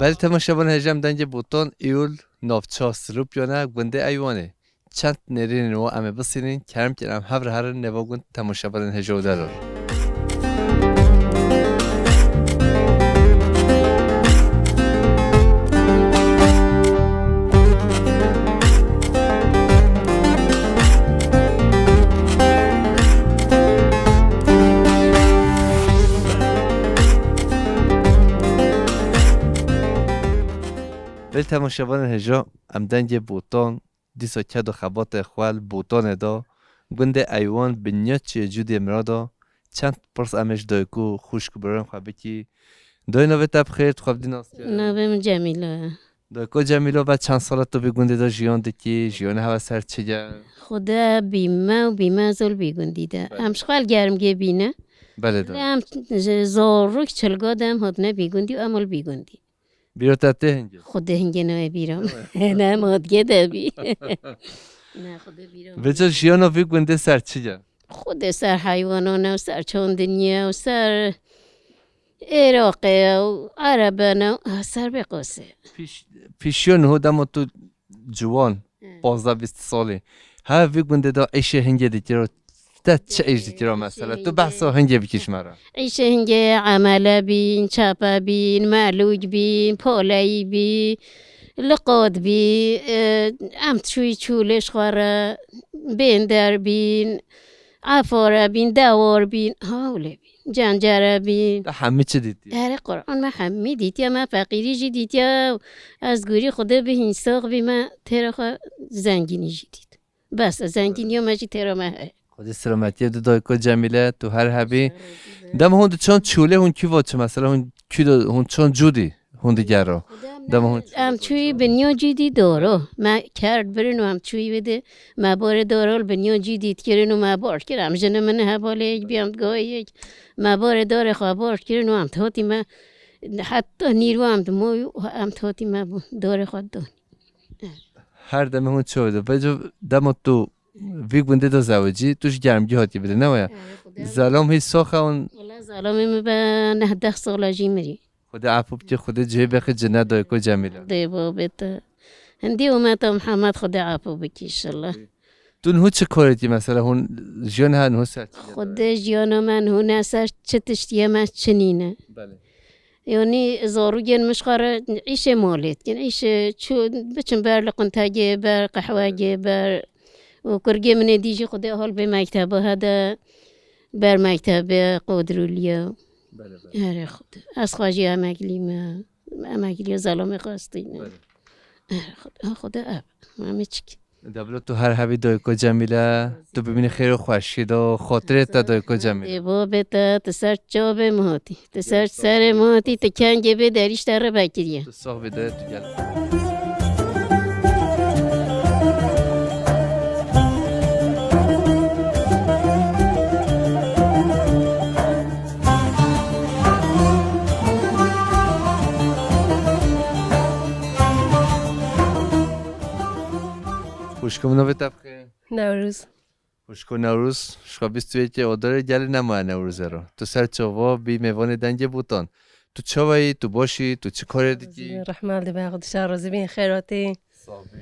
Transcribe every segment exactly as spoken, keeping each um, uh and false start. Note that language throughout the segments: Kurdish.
Belê temaşevanên hêja, em dengê Botan îro li navça Silopiyana gundê Eywanê. Çend nêrînên wan em ê bisînin, kerem kin em hev re herin nêva gund temaşevanên hêja û delal. Belê temaşevanên hêja, em dengê Botan, dîsa ked û xebatê xwe li Botanê da, gundê Eywan, binyaçiyê Cûdiyê Mirada, çend pirs em ê ji dayik û xwişk û birayên xwe bikî. Dayê, navê te bi xêr, tu xwe bi dî nas kir? Navê min Cemîle ye. Dayiko Cemîlo, ve çend sal e tu vî gundê de jiyan dikî, jiyana hev e ser çi ye? Xwedê bîme û bîme ez ol vî gundî de. Belê. Em ji xwe li Germgê bîne. Belê de. Lê em ji zarok çilga de em hatine vî gundî û em ol vî gundî. Bîra te tê hingê? Xwedê hingê nayê bîra min. Ne, em hatgê de bî. Ne, Xwedê bîra min. Vêca jiyana vî gundê ser çi ye? Xwedê ser heywanan e, ser çandiniyê, ser Iraqê û Ereban e, ser vê qasê. Pîş-, pîşiya niho dema tu ciwan, Hı. pazdeh bîst salî, her vî gundê de îşê hingê dikira, te çi îş dikira mesela? Tu behsa hingê bikî ji me re. Îşê hingê emele bîn, çepe bîn, melûk bîn, poleyî bî, liqot bî, e, em çûyî çûlê ji xwe re, bênder bîn, efare bîn, dewar bîn, hawlê bîn, cencere bîn. Te hemî çi dîtiye? Erê Qur'an, me hemî dîtiye, me feqîrî jî dîtiye. Ez gurî Xwedê bihîn sax bî, me têra xwe zengînî jî dît. Bes, zengîniya me jî têra me heye. Xwedê selametiyê bide dayiko Cemîle, tu her hebî. Dema hûn diçan çolê hûn kî va çi mesela, hûn kî de, hûn çan cûdî hûn digero? Dema hûn Em çûyî binya cûdî doro. Me kerd birin û em çûyî vê de me borê doro li binya cûdî dikirin û me bar kir. Em jini min hevalê yek bî, em gayê yek. Me borê dorê xwe bar kirin û em totî me heta nîro em dimoy û em totî me bû dorê xwe don. Her demê hûn çawa de? Vêca dema tu vî gundê de zewicî, tu ji Germgî hatî bide, ne waya? He, Xwedê. Zelam hî sax e hûn? Wela zelamê min be neh deh sala jî mirî. Xwedê efû bike, Xwedê cihê bêxê cine dayiko Cemîle. Dê babê te. Hindî umeta Mihemed Xwedê efû bike inşallah. Tu niho çi karê dikî mesela, hûn jiyan he niho ser çi ye? Xwedê jiyana me niho ne ser çi tiştiyê me çi nîne. Belê. Yanî zarûgên min ji xwe re îşê malê dikin. Îşê çû biçin ber li quntegê, ber qehwegê, ber û kurgê min ê dî jî Xwedê hol bê mekteba hede ber mektebê Qodrûliye. Belê, belê. Erê Xwedê. Ez xwe jî emeklî me. Emekliya zelamê xwestîne. Belê. Erê Xwedê. Ha Xwedê ev. Em ê çi kî? Deblo tu her hebî dayiko Cemîle, tu bimînî xêr û xweşî de, xatirê te dayiko Cemîle. Ê babê te, tu ser çavê min hatî. Tu ser serê min hatî, tu kengê bê derîş te re vekiriye. Tu sax bî de, tu gel. Xwişko min, navê te bi xêr? Newroz. Xwişko Newroz, ji xwe bîst û yekê Adarê gelê nemaye Newrozê re. Tu ser çava bî mêvanê Dengê Botan. Tu çawa yî, tu baş î, tu çi karê dikî? Rehma li be, Xwedê şa razî bin, xêr hatî. Sax bî.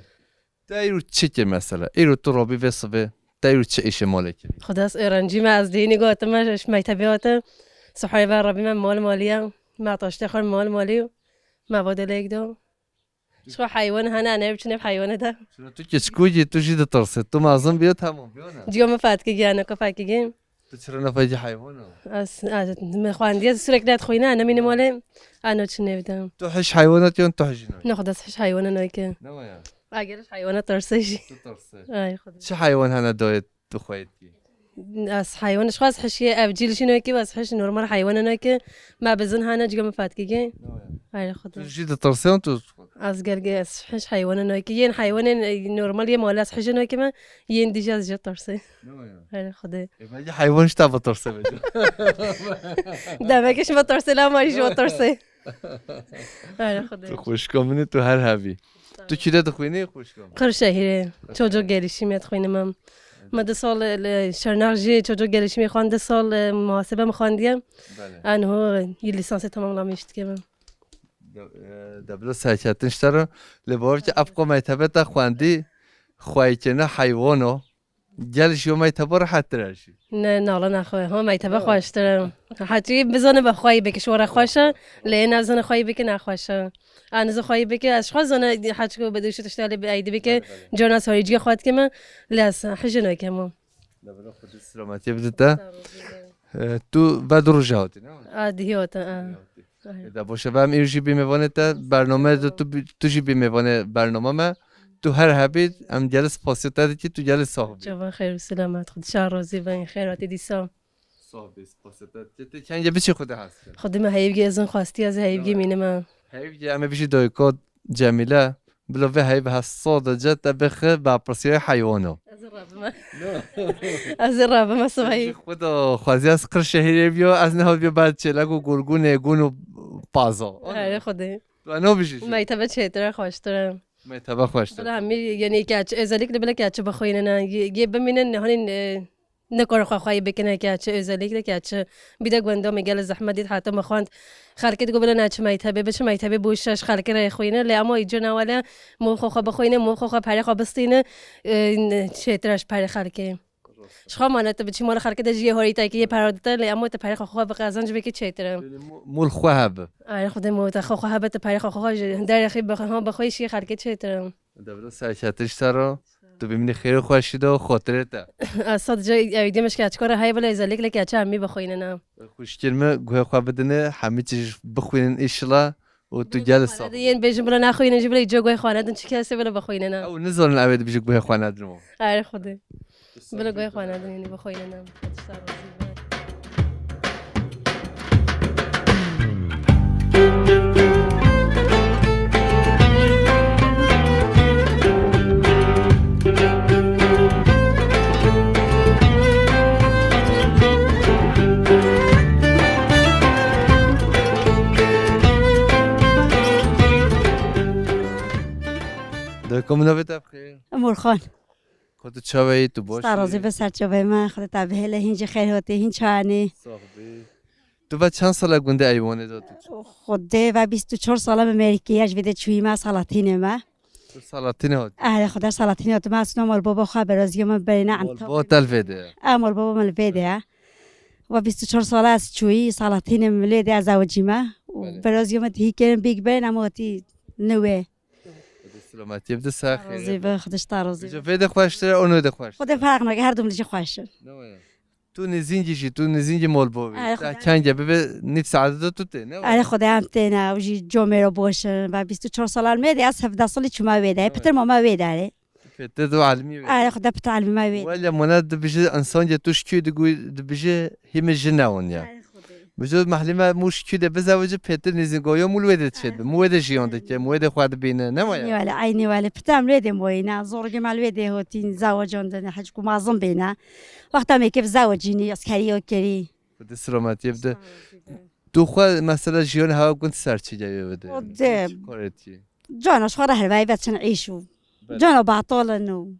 Te îro çi kir mesela? Îro tu rabî vê sibê, te îro çi îşê malê kirî? Xwedê ez öğrencî me, ez dînî gotim me, ji mektebê hatim. Sihorê ve rabî me mal maliye, me taştê xwe mal malî û me va delek do. Ji xwe heywan hene, ne biçine heywanê de. Çira tu keçikûkî, tu jî ditirsî. Tu mezin bîyo, temam bîyo ne? Ciyo min fetkî giya, ne ku fetkî giya. Tu çira nefekî heywan o? Ez, ez, min xwendiye sürekli et xwîne, ne mînim wale. Ano çi nevdem. Tu hiş heywanat yon, tu hiş jî ne? Ne xwe dest hiş heywana nake. Ne waya? Eger hiş heywana tirse jî. Tu tirse. Ay xwedê. Çi heywan hene dayê tu xwe yê dikî? Ez heywan ji xwe ez hişiyê evcîl jî nake, ez hiş normal heywana nake. Me bizin hene, ciga min fetkî ge. Ne waya? Ay xwedê. Tu jî ditirsê tu? Ez gelgê ez hiş heywana nake. Yên heywanên, e, normal yê mala ez hişê nake me. Yên dî jî ez jê tirsê. Ne waya? Ay xwedê. E, belkî heywan ji te bitirse bêje. Demek ji me tirsê, la ma jî ji me tirsê. Ay xwedê. Tu xwişka min î, tu her hebî. Tu kî de dixwînî, xwişka min? Kırşehir'e. Çocuk gelişimi dixwînim em. Me du sal, e, li Şırnak jî çocuk gelişimi xwend, du sal, e, muhasebe mi xwendiye. Belê. Enho, e, lisansê tamamlamış dike me. De bila serketin ji te re, lê bawer bike ev qo mektebe te xwendî, xweyîkirina heywan o. Gel ji yo mektebo rehettir e jî. Ne, nala nexwe. Ha, mektebe xweştir e. Hecî bizane be xweyî bike, ji we re xweş e, lê nazane xweyî bike nexweş e. A nizo xweyî bike, ez ji xwe zane hecî ku bi duşu tiştê lê bi eydî bike, Belê, belê. Cona sorî cî xwe dikeme, lê ez hijin weke hemû. Lê bila Xwedê selametiyê bide te. Sağ ol, sağ ol. E, tu ve du roja hatî, ne? A, dihî hate, a. Dihî hatî. Aynen. E, de boşe ve em îro jî bî mêvanê te, bername de tu bî, tu jî bî mêvanê bernama me. Tu her hebî, em gelê spasiya te dikî, tu gelê sax bî. Çavan xêr û selamet, Xwedê şa razî bin, xêr hatî dîsa. Sax bî, spasiya te dikî. Tu kengê biçî Xwedê hez kir. Xwedê me heyvgê ezin xwestiya, ez heyvgê mînime. Heyvgê em ê bijî dayika Cemîle. Bila vê heyvê hesad e, ce te bixe berpirsiyarê heywana. Ez ê rabime. No. Ez ê rabime sibahî. Xweda xwezî ez Qirşehîrê biyo, ez niha biyo ber çêlek û gurgû, nêgûn û paza. Erê Xwedê. Tu eno bijî jî. Mektebe çêtir e, xweştir e. Mektebe xweştir. Bila hemî, yanî keçi, özellikle bila keçi bixwînine. Yê, yê bimînin, hanî, e, Nikare xwe xweyî bikine keçi, özellikle keçi. Bîde gundamê gele zehmet dît, heta me xwend. Xelkê digo bile neçi mektebê, biçi mektebê bo şeş xelkê re xwîne, lê ema îco newale, mov xwe xwe bixwîne, mov xwe xwe perê xwe bistîne, e, çêtir e ji perê xelkê. Ji xwe mane tu biçî mala xelkê de jî yê horî te kî yê pera dite, lê ema tu perê xwe xwe bi qezenc bikî çêtir e. Yanî mo-, mol xwe hebe. Ay, Xwedê mov te xwe xwe hebe, tu perê xwe xwe ji derê xwe bixwe, ha bixwe jî xelkê çêtir e. Devre serketiş te re. Tu bimînî xêr û xweşî de û xotirê te. Ez sadece ew dî me ji keçika re heye, bila özellikle keçi hemî bixwînine. Xwişkên me guhê xwe bidine, hemî tişt bixwînin înşela û tu gel sax. Yên bêjin bila nexwînin jî bila îco guhê xwe nedin, çi kesê bila bixwînine. Ew nizanin ew ê dibêje guhê xwe nedin wan. Erê Xwedê. Bila guhê xwe nedin, yanî bixwînine. Xwedê ji te razî be. Dayika min navê te bixêr. Umurxan. Xwedê çawa yî, tu baş yî? Star razî be, ser çavê me, Xwedê te bihêle, hîn jî xêr hatî, hîn çawa nî? Sax bî. Tu ve çend sala gundê Eywanê de tu? Xwedê ve bîst û çar sala me mêrikî ye, ji vê de çûyî me Salatînê me. Tu Salatînê hatî? Erê, Xwedê Salatînê hatî me, aslında mal baba xwe berazîya me berîne Antakya. Mal baba te li vê de ye? E, mal baba me li vê de ye. Ve bîst û çar sala ez çûyî Salatînê me lê de ez zewicî me. Û Belê. Berazîya me dihî kirin bîg berîn, em hatî newê. Xwedê selametiyê bide, ser xêrê. Razî be, Xwedê ji te razî be. Vê de xweştir e, û nê de xweştir e. Xwedê ferq nake, her du min jî xweş in. Ne waya? Tu nêzîngî jî, tu nêzîngî mol bavê. Erê Xwedê. Te kengê bibe nîv saete de tu tê, ne waya? Erê Xwedê em têne, ew jî comêro boş in. Ve bîst û çar salan me de, ez hevdeh salî çûme wê de. Ne waya? Pitir mame wê de erê. Pêtir tu elmî wê. Erê Xwedê pitir elmî me wê. Wele mona dibije, însan ye tu ji kî digû-, dibije hî min jin newin ya. Erê Xwedê. Bi jû mehlî me mû ji kî de bizewicî pêtir nêzîngoya mû li wê de çêdibe. Mû wê de jiyan dike, mû wê de xwe dibîne, ne waya? Eynî wele, eynî wele. Pitir em li wê de moyîne. Zorgê me li wê de hotîn zewicandin, hec ku mezin bîne. Wexta me kê bi zewicînî, eskeriya kirî. Xwedê selametiyê bide. Tu xwe mesela jiyanê hewa gund ser çi geliyor bide? Xwedê. Çi karê tî? Cana ji xwe re hervayî ve çin îş û Belê. Cana betal in û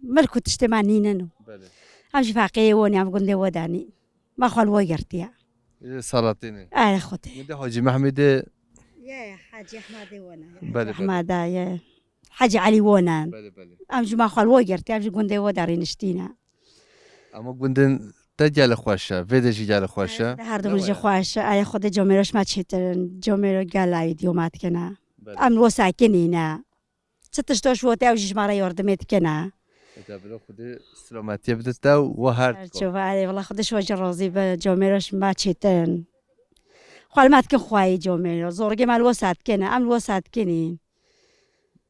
milk û tiştê me nînin û. Belê. Em jî feqîrê wonî, em gundê we de nî. Me xwe li we girtiye. Ê Salatînê. Erê Xwedê. Gundê Hacî Mehmûdê. Ye, Hacî Ehmedê wona. Belê, belê. Ehmeda ye. Hacî Elî wona. Belê, belê. Em jî me xwe li we girtiye, em jî gundê we de rêniştîne. Ama gundên te gelê xweş e, vê de jî gelê xweş e. Her du jî xweş e. Erê Xwedê camêra ji me çêtir in. Camêra gel ewî diyo me dikine. Belê. Em li we sekinîne. Çi tişta ji we tê, ew jî ji me re yardimê dikine. Eda bila Xwedê selametiyê bide te û we her du. Çava, erê, wela Xwedê ji we jî razî be, camêra ji me çêtir in. Xwe li me dikin xweyî camêra. Zorgê me li we se dikine, em li we se dikinîn.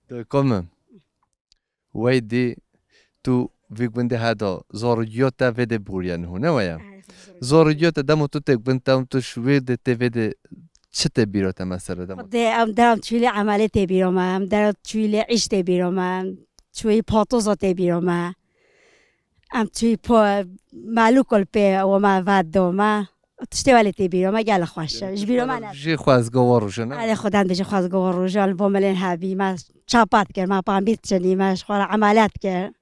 Dayika min. Wey dî tu vî gundê heda, zor û giyo te vê dê bûriye niho, ne waya? Erê, Xwedê zor û giyo te demo tu tê gund te û tu ji wê dê tê vê dê çi tê bîra te mesela demo? Xwedê em deram çûyî lê emelê tê bîra me, em deram çûyî lê îş tê bîra me, em çûyî patoza tê bîra me. Em çûyî po-, malûkol pê we me vat do me. Tiştê welê tê bîra me, gelek xweş e. Ji bîra me ne. Jî xwezga we roje ne? Erê Xwedê em dê jî xwezga we roje, li bo me lên hebî, me çapat kir, me pambî çinî, me ji xwe re emeliyat kir.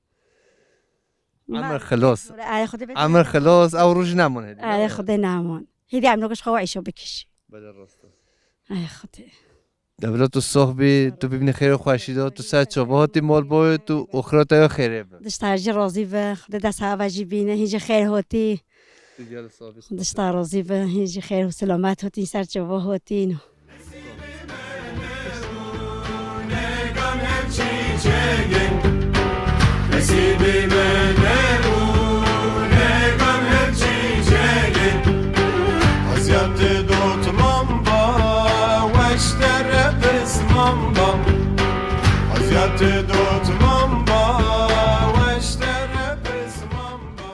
Emir xilos. Erê Xwedê bê. Emir xilos, ew roj nemon hêdî. Erê Xwedê nemon. Hêdî em nokê ji xwe we îşo bikişî. Belê rast e. Erê Xwedê. Devlet tu sox bî, tu bibînî xêr û xweşî de, tu ser çava hatî mal boy, tu oxira te ya xêrê be. Dişta jî razî be, Xwedê dest hava jî bîne, hîn jî xêr hatî. Tu gel sox bî. Dişta razî be, hîn jî xêr û selamet hatî, ser çava hatî. Nesîbî me nebû, negam her çîçegê. Eziyet dotman ba, weştere pisman ba. Eziyet dotman ba, weştere pisman ba.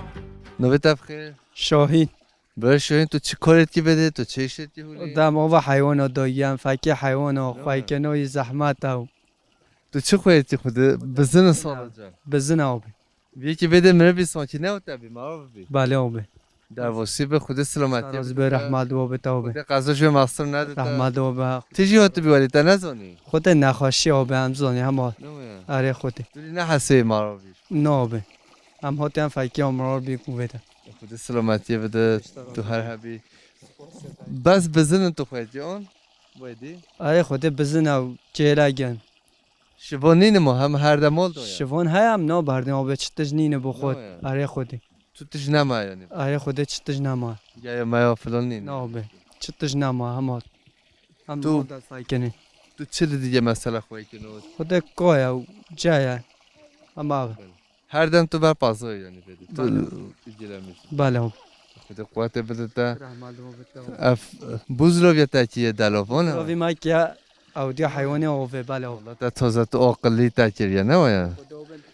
Navê te bi xêr? Şahîn. Bira Şahîn, tu çi karêtkî vedê, tu çi îşêtkî hûlî? Dem ava heywana dayî, em fekê heywana, xweyke nayî zehmet ew. Tu çi xweytî xwe de bizin e sala can? Bizin e abi. Yekî vê de mirivî sankî ne û te bî, mara bibî. Belê abi. Derbasî be, Xwedê silametiyê bide. Razî be, rehmet û be te abi. Xwedê qeza ji wê mestir nedite. Rehmet û be. Tijî hatibî welî te nezanî? Xwedê nexweşî abi, em zanî hema. Ne waya? Erê Xwedê. Tu lî nehesê mara bî? Ne abi. Em hatiyan fekî amrar bî ku vê de. Xwedê silametiyê bide, tu her hebî. Bes bizin in tu xwedî an? Wedî? Erê Xwedê bizin ew çêlegin. Şivan nîne ma, hem her dem mal da ya. Şivan heye em naberdin abi, çi tij nîne bi xwe. Ne ya? Erê Xwedê. Tu tij nema yanî. Erê Xwedê çi tij nema. Gaya maya filan nîne. Ne abi. Çi tij nema hema. Em Tu- mal da saykenê. Tu çi didî mesela xweykin o? Xwedê koya û caya. Ama abi. Her dem tu ber pazar yanî vêdî. Tu Belê. Tu gelemî. Belê abi. Xwedê quwetê bide te. Rahmal û bide. Ev buzloviya te kî ye delovana? Buzlovi ma kî ya, ew diya heywanê ove, belê abi. Wala te taze tu aqilî te kiriye, ne waya?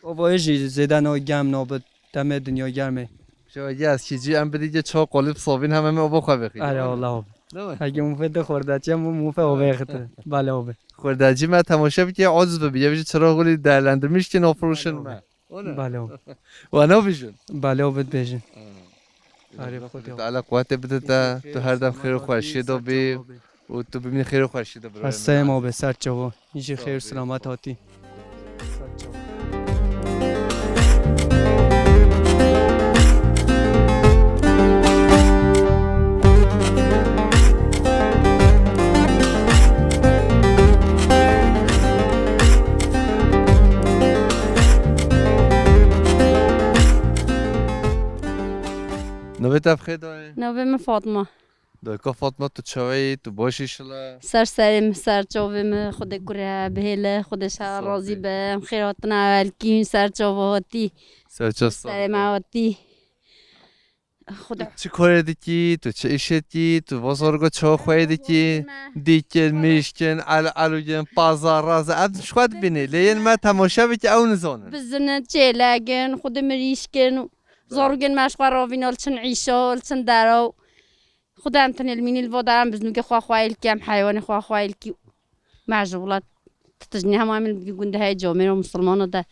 Ova jî zêde no gem no bi demê dinya germê. Şewe ya eskî cî em bidî çawa qolî bi savîn heme me ova xwe vexî. Erê Allah abi. Ne waya? Hege mûfê de xordaçiya mû mûfê ove xite. Belê abi. Xordacî me temaşe bike, aciz bibi. Yevî jî çira xulî değerlendirmiş ki no furuşun me. Belê o. Wa nabijin? Belê o bit bêjin. Arê Xwedê. Teala quwetê bide te, tu her dem xêr û xweşiyê de bî û tu bimînî xêr û xweşiyê de bira. Hesteyê ma be ser çavo. Jî xêr û selamet hatî. Navê te bi xêr dayê? Navê min Fatma. Dayka Fatma, tu çawa yî? Tu baş î şila? Ser serê min, ser çavê min, Xwedê kure bihêle, Xwedê şer razî be. Em xêr hatina ewelkî, hûn ser çava hatî. Ser çav sağ ol. Serê me hatî. Xwedê. Tu çi karê dikî? Tu çi îşê dikî? Tu va zarga çawa xweyê dikî? Dîkin, mişkin, el elûgin, paza, raza. Ev ji xwe dibînî. Lê yên me temaşe bike ew nizanin. Bizinin, çêlegin, Xwedê mirîşkin. Zargên me ji xwe ravîna li çin îşa, li çin dera. Xwedê em tenê li mînî li va de em biznûkê xwe xweyê likî, em heywanê xwe xweyê likî. Me ji welat tijnî hema em li gundê heyê camêra misilmana de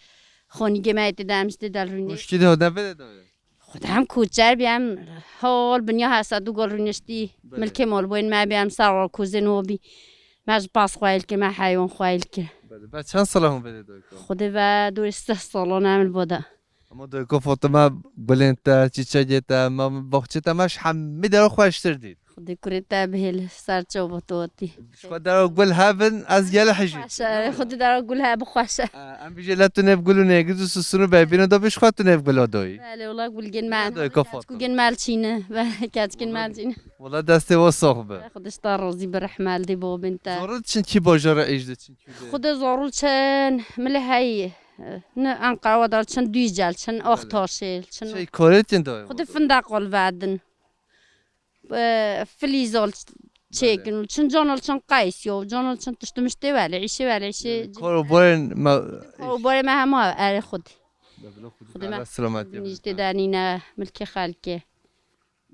xanîgê me yê tê de em ji tê de li rûnê. Xwişkî de hode vê de daye. Xwedê em koçer bî, em hol binya her saet du gol rûniştî. Belê. Milkê malboyên me bî, em ser rakûzên wan bî. Me ji pas xweyê likir, me heywan xweyê likir. Belê. Ve çend sala hûn vê de dayka? Xwedê ve dorê sih salan em li va de. Ama dayka Fatima, gulên te, çîçegê te, ma baxçê te, me ji hemî dera xweştir dît. Xwedê kurê te bihêl ser çava totî. Ji xwe dera gul hebin, ez gelê hijî. Xweş e, Xwedê dera gul hebin xweş e. Em bijê le tu nêv gul û nêgiz û susun û bebîno da bî ji xwe tu nêv gula doyî. Belê, wela gulgên me. Dayka Fatima. Keçkûgên me çîne, belê, keçkên me çîne. Wela destê we sax be. Xwedê ji te razî be, rehme li dê babên te. Zor diçin kî bajara êj diçin kî de? Xwedê zorû çin, milê heyî. Ne Enqera, weda çin Dûcel, çin Axtaşê, çin. Şey, koretin de. Xwedê findeq qol vedin. E, filîzol çêkin, çin canol çin qeys yo, canol çin tiştimiştê wele, îşê wele, îşê. Koro boyen ma. Koro boyen me hema erê xwedê. Xwedê me. Selametî. Nîştê denîne, milkê xelkê.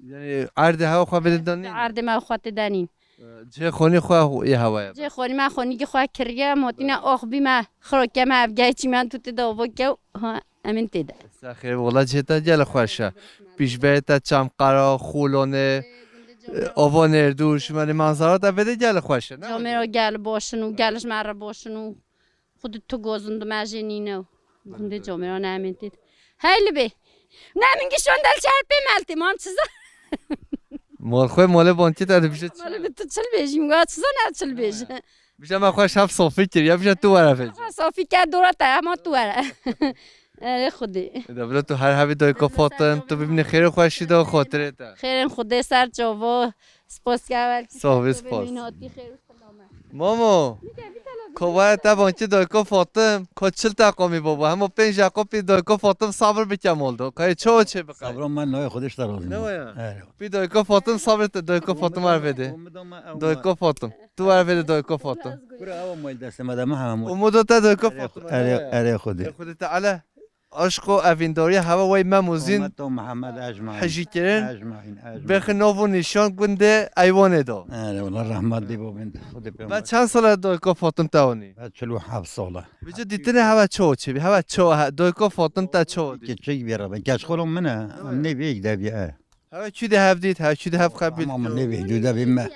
Yani erdê hewa xwe vê de danîn? Erdê me xwe tê denîn. Cihê xonî xwe yê hewa ye. Cihê xonî me xonîkê xwe kiriye, motîne ox bî me, xirokê me ev geh çîmen tu tê de ovo kew, ha, em ên tê de. Sa xêr, wela cihê te gelek xweş e. Pîşbeyê te çemqera, xûlonê, ava nêrdû, şimenê manzara te vê de gelek xweş e, ne? Camêra gel boşin û gel ji me re boşin û Xwedê tu gozin di me jê nîne û gundê camêra ne em ên tê de. Hey li bê. Ne min gişon del çer pê meltê mam çiza. Mol xwe mole bontê te dibije çi? Mole bi tu çil bêjî, min got çiza ne çil bêje. Bije me xweş hev sofî kir, ya bije tu were vêce. Sofî ker dora te, hema tu were. Erê Xwedê. Da bila tu her hebî dayika Fatim, tu bibînî xêr û xweşî de û xotirê te. Xêrên Xwedê ser çavo. Spas ke evel ki Sağ ol, spas. Mînatî xêr û selame. Mamo, kovaya te bankî dayika Fatim, ko çil te qomî baba. Hema pênc deqo pî dayika Fatim sabir bike moldo. Kayê ço çê bike. Sabra me nayê Xwedê ji te razî. Ne waya? Erê. Pî dayika Fatim sabir te, dayika Fatim ver vede. Dayika Fatim. Tu ver vede dayika Fatim. Kura ewa mal destê me de me hema mal. Umudo te dayika Fatim. Erê, erê Xwedê. Xwedê Teala. Aşk û evîndariya hewa wey Mem û Zîn Ummet û Muhammed ecmaîn. Hejî kirin. Ecmaîn, ecmaîn. Bêxi nav û nîşan gundê Eywanê da. Erê, wala rehmet dê babên Xwedê pê. Ve çend sala dayika Fatim te anî? Ve çil û heft sala. Vêca dîtinê hewa ço çêbî? Hewa ço he, dayika Fatim te ço dît? Kiçik bir ben. Keç xolum min e. Em nê vêk de bî e. Hewa kî de hev dît, hewa kî de hev qebîl. Ama min nê vêk de bî me.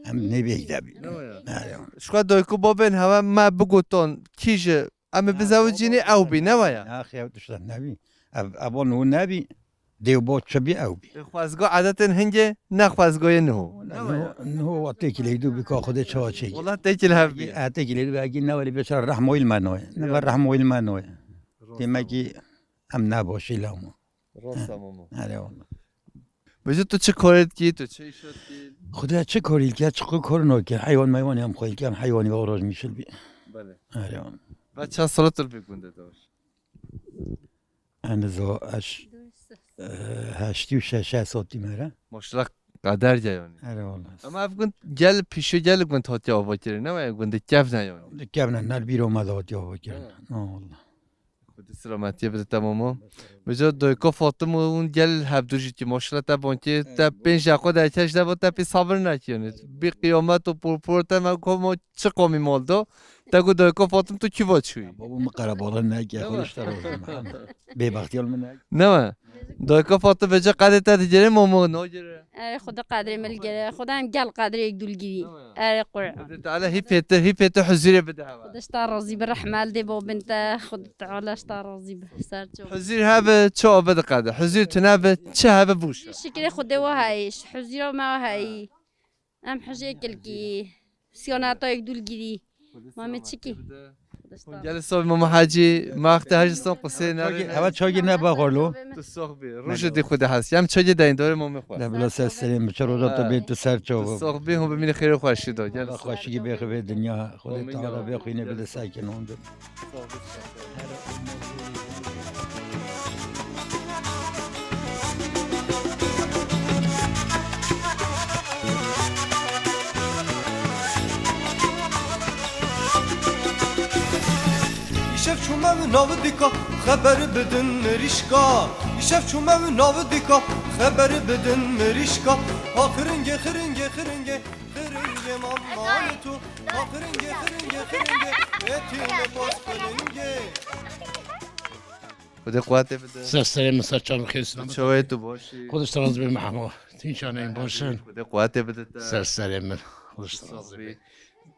Em nê vêk de bî. Ne waya? Erê. Şka dayika babên hewa me bigotan kî ji Em ê bizewicînî ew bî, ne waya? Naxê ew tiştek nebî. Ev, evan û nebî. Dê û bo çi bî ew bî. Xwezgo edetên hingê ne xwezgoyê niho. Niho, niho wa têkî lê dû bî ka Xwedê çawa çêkî. Wala têkî li hev bî. E, têkî lê dû bî, egî ne welî bêçara rehmoyî me noye. Ne be rehmoyî me noye. Demekî em ne başî lamo. Rast e mamo. Erê wala. Bêje tu çi korê dikî, tu çi îşo dikî? Xuda çi korî dikî, çi kor nokî. Heywan meywan em xwê dikî, em heywanî ve roj mişil bî. Belê. Erê wala. Ve çend sala tu li vê gundê de baş? Enizo eş, e, heştî û şeş sotî mere. Maşallah qeder ya yani. Erê wala. Ama ev gund gel pîşo gel gund hatiye ava kirin, ne waya gundê kevne yani. Kevne, nel bîro me de hatiye ava kirin. Evet. Na wala. Xwedê selametiyê bide te mamo. Bêje dayika Fatim û hûn gel hevdû jî kî maşallah te bankê te pênc deqo de keş de bo te pî sabir nekî yani. Bî qiyamet û porpor te me komo çi qomî mal do. Te got dayika Fatim tu kî va çûyî? Babo min qerebalin neke, Xwedê ji te razî be. Bêbextiya min neke. Ne me? Dayika Fatim vêce qedê te digere mamo nagere. Erê Xwedê qedrê me li gere. Xwedê em gel qedrê yek dû li girî. Erê Qur'an. Xwedê Teala hîpê te, hîpê te huzurê bide hewa. Xwedê ji te razî be, rehme li dê babin te. Xwedê Teala ji te razî be. Ser çav. Huzur hebe, çawa be diqede. Huzur tune be, çi hebe bûş. Şikrê Xwedê wa heyî, ji huzura me wa heyî. Em hijê kilkî, siyoneta yek dû li girî. Mamê çikî? Gelê sob Mama Hacî, maxte hacî son qusê nare. Hewa çagî ne baxorlo. Tu sox bî. Rojê dî Xwedê hes. Em çagî deyin dore Mama xwe. De bila ser serê min, çi roja tu bê tu ser çav. Tu sox bî, hûn bimîne xêr û xweşî de. Gel. Xweşî bê xwe vê dinya. Xwedê Teala bê xwînê bide sekin hûn de. Îşev çûme min nav dîka, xeber bidin mirîşka. Îşev çûme min nav dîka, xeber bidin mirîşka. Ha xiringê, xiringê, xiringê, xiringê mamali tu. Ha xiringê, xiringê, xiringê, etîne bas xiringê. Xwedê quwetê bide. Ser serê min, ser çavê xêr selamet. Çawê tu baş î? Xwedê ji te razî be Mehmo. Tî çaneyên baş in. Xwedê quwetê bide te. Ser serê min. Xwedê ji te razî be.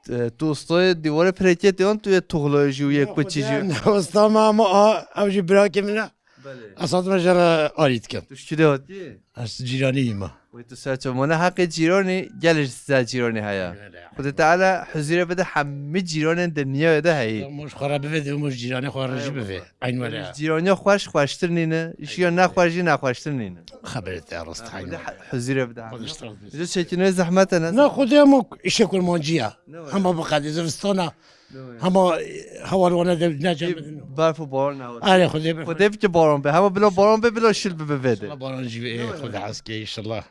E, tu ustayê dîwarê pirêketê an tu yê tuxloyê jî û yê kuçî jî? Ne, usta me ama a, ew jî birakê min e. Belê. Ez hatim jê re arî dikim. Tu ji kî de hatî? Ez cîranî me. Wê tu ser çav. Mane heqê cîranê, gelê ji ser cîranê heye. Belê. Xwedê Teala huzurê bide hemî cîranên dinyayê de heyî. Moj xwe re bivê, dê moj cîranê xwe re jî bivê. Eyn wele. Cîraniya xweş xweştir nîne, jiya nexweş jî nexweştir nîne. Xeberê te rast heyî. Huzurê bide. Xwedê ji te razî be. Ji çekinê zehmet e ne? Na Xwedê hema îşê kurmancî ye. Hema biqedê zivistana. Hema, e, hewa li wana de ne cem. Berf û baran ne. Erê, Xwedê be. Xwedê bike baran be. Hema bila baran be, bila şil bibe vê de. Baran jî be, e, Xwedê hez ke, înşallah.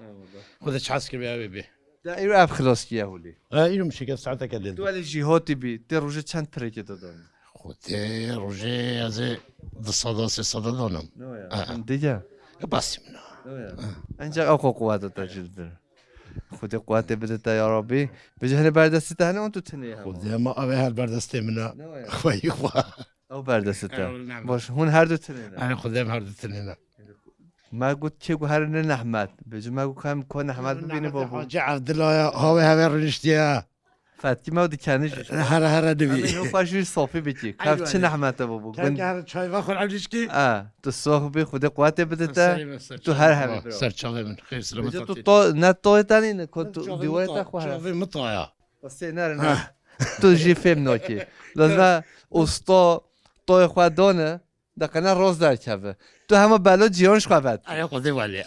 Xwedê çi hez kiribe, ew ê be. De îro ev xilas kiye holê. E, îro min şikest saeteke dê. Tu elê jî hatî bî, tê rojê çend pirêkê te danî? Xwedê rojê ez ê du seda, sê seda danim. Ne ya? Dige? E, basî min a. Ne ya? Ancak ew xwe quweta te jî didir. Xwedê quwetê bide te ya Rabbî. Bêje hene berdestê te hene an tu tinê hema? Xwedê ma ev ê her berdestê min a. Ne ya? Xweyî xwe. Ew berdestê te. Ew ne. Baş, hûn her du tinê ne? Erê Xwedê em her du tinê ne. Me got kê ku here ne nehmet. Bêje me got em ko nehmet bibîne babo. Hacî Evdila ya, ha wê heve rûniştiye. Fetkî me dikeniş. Here here dibî. Em ê xwe jî sofî bikî. Kev çi nehmete bû bû. Kev here çay ve xwe ewlîşkî. A, tu sox bî, Xwedê quwetê bide te. Tu her hevî bira. Ser çavê min. Xêr selamet. Tu to, ne toyê te nîne, ko tu dîwarê te xwe here. Çavê min taya. Sê nere ne. Tu jî fêm nakî. Lazim e usta toyê xwe dane, de qene rast derkeve. Tu hema belo cîran ji xwe vet. Erê Xwedê welê.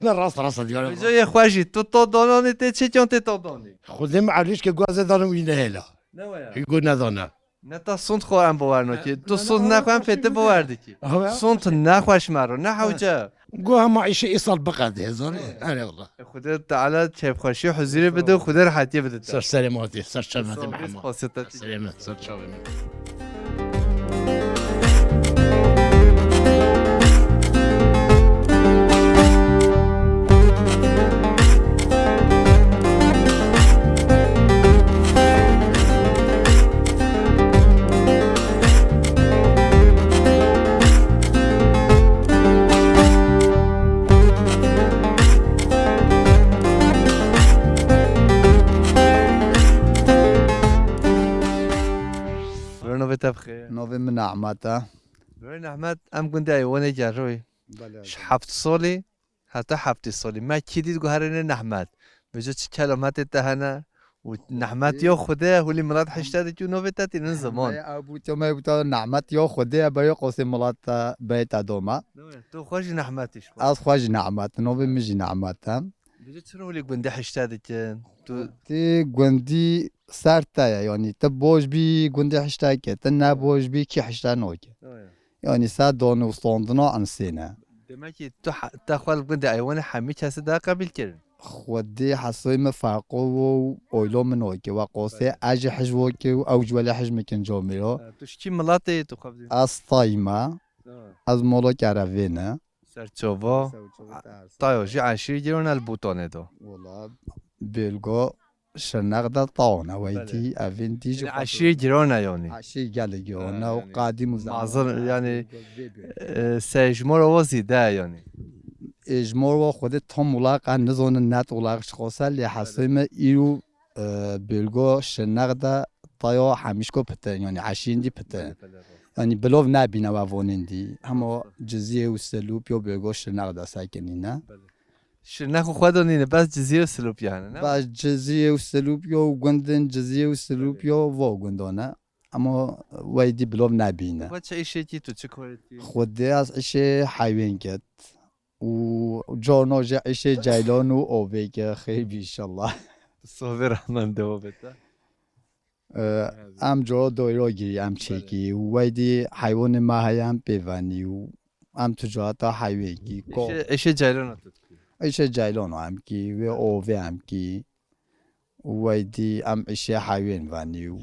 Ne rast rast diyar. Vêca yê xwe jî tu to dananê tê çêkiyan tê to danî. Xwedê mi erlîşkê guazê danim wî nehêla. Ne waya. Hî gu nedana. Ne ta sond xwe em bawer nakî. Tu sond nexwe em pê te bawer dikî. Sond nexweş mero, ne hewce. Gu hema îşê îsal biqedê, zanî? Erê wala. Xwedê Teala keyfxweşî û huzûrê bide û Xwedê rehetiyê bide te. Ser serê me hatî, ser çavê me hatî Mehema. Spasiyê te. Ser serê me, ser çavê me. Bira navê te bixêr. Navê min Ehmed e. Bira Ehmed, em gundê Eywanê Gerroyê. Belê. Ji heft salî heta heftê salî. Me kî dît guherîne Nehmet. Vêca çi kelametê te hene? Û Nehmet ya Xwedê ye, hûlî milet hişte dikî û navê te tînin ziman. Me ew bû, me bû te Nehmet ya Xwedê ye, beyê qosê milet te, beyê te doma. Tu xwe jî Nehmet îş xwe. Ez xwe jî Nehmet, navê min jî Nehmet e. Vêca çi hûlî gundî hişte dikin? Tu Tê gundî ser te ye, yanî tu boj bî gundî hişte ke, tu ne boj bî kî hişte nake. Yanî ser dan û standina insê ne. Demek ki tu he-, te xwe li gundê Eywanê hemî kesê de qebîl kirin. Xwedê hesabê min ferqo wo û oylo min oke. We qosê ez jî hij woke û ew ji welê hij mikin camêro. Ha, tu ji kî miletê tu xwe bidî? Ez tayî me. Ha. Ez molo kerevê ne. Serçova. Serçova te Tayo jî eşîr giron el Bûtanê do. Wala bêlgo Şirnex de tawana weytî, evên dî jî Yanî xwe eşîr giron e yanî. Eşîr gelek giron e Ha, û yanî. Qadîm û Mazin, yanî, e, seyjmora wa zîde e yanî. Êjmor wa xwedê tam wulaq e, nizonin net wulaq ji xose lê hesê me îro, e, bêlgo Şirnex de tayo hemîşko pitin, yanî eşîrên dî pitin. Yanî bilov nebîne we vonên dî. Hema Cizîrê û Silûpyo bêlgo Şirnex de sekinîne. Şirnex û xwe de nîne, bes Cizîr û Silûpya hene, ne? Bes Cizîr û Silûpya û gundên Cizîr û Silûpya vo gundan e. Ama weydî bilov nebîne. Xwe çi îşekî tu, çi korekî? Xwedê ez îşê heywên ket. Û carna jî îşê ceylan û ovê ke xêr bî inşallah. Sovê rehmende ovê te. Ee, Em coro doyro girî, em çêkî. Weydî heywanê me heye, em pê venî û em ticareta heywêkî. Ko- Îşê, îşê ceylana tu dikî? Îşê ceylana em kî, wê ovê em kî. Û weydî em îşê heywên venî û.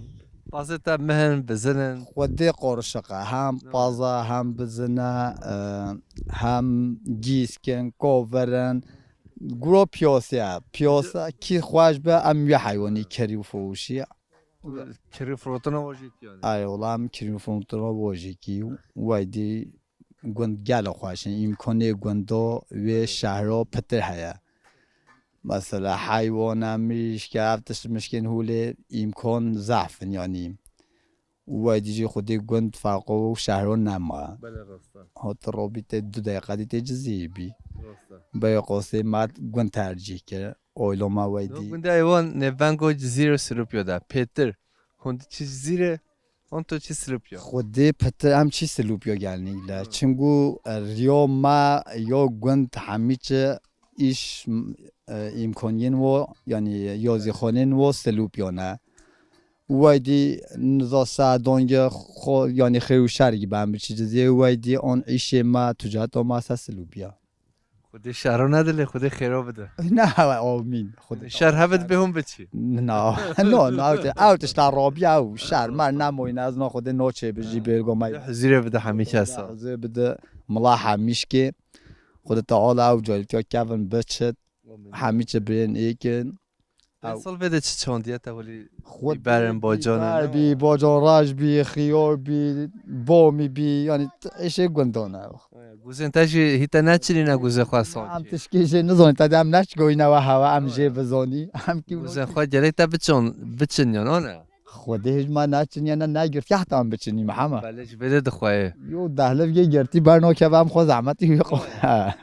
Pazê te mihin, bizinin? Xwedê qorişiq e. Hem Ne? paza, hem bizine, e, hem gîskin, koverin. Guro piyose ye. Piyose kî xweş be, em wê heywanî kerî û furuşî. Kirî firotina wajî yanî. Ay, wala em kirî firotina wajî kî weydî gund gelo xweş in. Îmkanê gundo wê şehro pitir heye. Mesela heywana, mirîşke, ev tişt mişkên hûlê îmkan zehf in yanî. Weydî jî xwedî gund ferqo û şehro nema. Belê rast e. Hot robî tê du deqe dî tê Cizîrê bî. Rast e. Beyê qosê me gund tercîh kir. Oyloma weydî. Gundê Eywan nêvengo Cizîr û Silûpyo de. Pêtir. Hûn diçî Cizîrê, hûn tu çî Silûpyo. Xwedê pitir em çî Silûpyo gelnî le. Hı. Çimku, e, riyo me yo gund hemî çi îş, e, îmkoniyên wo, yanî yazîxonên wo Silûpyo ne. Weydî niza se donge xo, yanî xêr û şer gibi em biçî Cizîrê, weydî on îşê me, ticareto me se Silûpya. Xwedê şero nedilê, Xwedê xêro bide. Ne, amîn. Xwedê Şer hebe dibê hûn biçî. Na, no, no, ew ti-, ew tişta robiya ew şer, mer nemoyne, ez no Xwedê no çê bijî bêrgo me. Xwedê huzurê bide hemî kesa. Huzurê bide mila hemîşkê. Xwedê Teala ew carîtiya kevin biçit. Amîn. Hemî çi birên êkin. Ew Sal vê de çi çandiye te holî Xwedê bîberin, bacanan, bîber ne? Bî, bacan raj bî, xiyor bî, bomî bî, yanî t-, êşê gundan e. Guzên te jî hî te neçirîne guzê xwe Em sankî. Tişkê jê nizanî, te de em neçgoyîne we hewe, em jê bizanî. Em kî Guzên xwe gelek te biçon, biçinyan, ne? Xwedê hêj me neçinyene, negirtiye heta em biçinî, Mehema. Belê ji vê de dixweyê. Yo dehlev yê girtî bernokeve em xwe zehmetî wê xwe.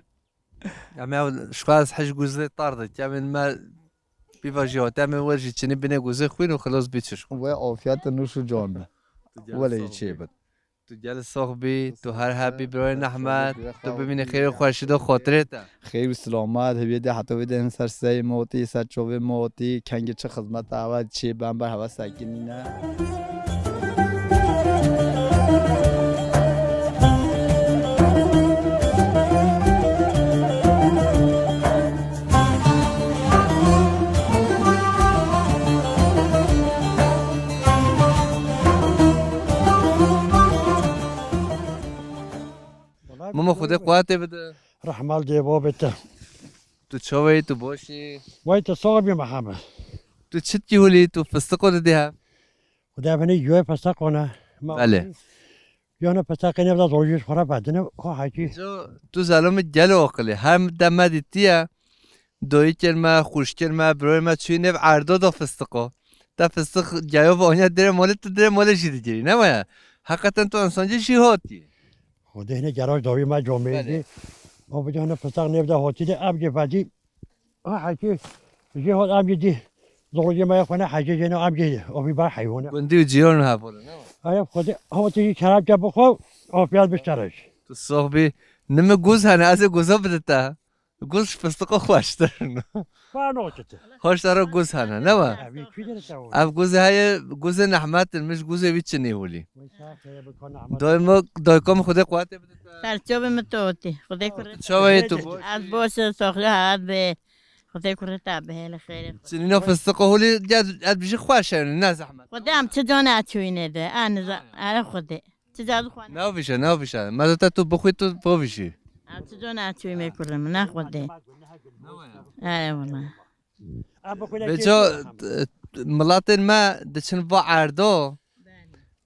Em ya ji xwe ez hej guzê tar dikim, em me Pîva jî hate, em ê wer jî çinî binê guzê xwîn û xilos bî çişko. We afiyet nûş û can be. Tu gel Wele sox çê bî. Bit. Tu gel sox bî, tu her hebî birayê Nehmet, tu bimînî xêr û xweşî de xotirê te. Xêr û silamet, heviyê de heta wê de hin ser seyê me hotî, ser çavê me hotî, kengê çi xizmet ewe çê bember hewe sekinîne. Mama Xwedê quwetê bide. Rehmal dê babê te. Tu çawa yî, tu baş î? Way te sax bî Mihemed. Tu çi dikî holî, tu fistiqo didî hev? Xwedê binê yoyê fistiqo ne. Ma Belê. Yana fistiqê ne bida zorjî xwe re bedine, ha hekî. Tu, tu zelomî gelo aqilî. Her dem me dîtiye. Dayikên me, xwişkên me, birayên me çûyî nêv erdo da fistiqo. Te fistiq geyo ve aniya dirê malê, tu dirê malê jî digirî, ne waya? Heqeten tu însancî jî hatî. Xwedê hine geraj dawî me camêrî. Belê. O bi hine fistiq nêv de hatî de, ev ge vedî. Ha hekî, jî hat ev ge dî. Zorgê me xwe ne hecê jê ne ev ge, o bî ber heywane. Gundî û cîran hev bole, ne waya? Ay Xwedê, hava tu jî kerem ke bixwe, afiyet biştereş. Tu sox bî. Nimi guz hene, ez ê guza bidite. Guz ji fistiqo xweştir in. Xwe nakite. Hoş dara guz hene, ne wa? Ev ê kî dere te o? Ev guzê heye, guzê Nehmet in, min ji guzê wî çinî holî. Wê sax heye bi kon Nehmet. Dayê min, dayika min Xwedê quwetê bide te. Serçavê min totî. Xwedê kurê te. Çawa yê tu bo? Ez boş e, soxya hat be. Xwedê kurê te bihêle xêrê. Çinîna fistiqo holî, gel, ez bijî xweş e, ne zehmet. Xwedê em çi cane açûyîne de. Aniza, are Xwedê. Çi cadu xwe ne? Navişe, navişe. Mezata tu bixwî tu bavişî. Ev çi cana çûyî me kurê min, ne Xwedê. Ere wala. Vêca, t-, t-, milatên me diçin va erdo.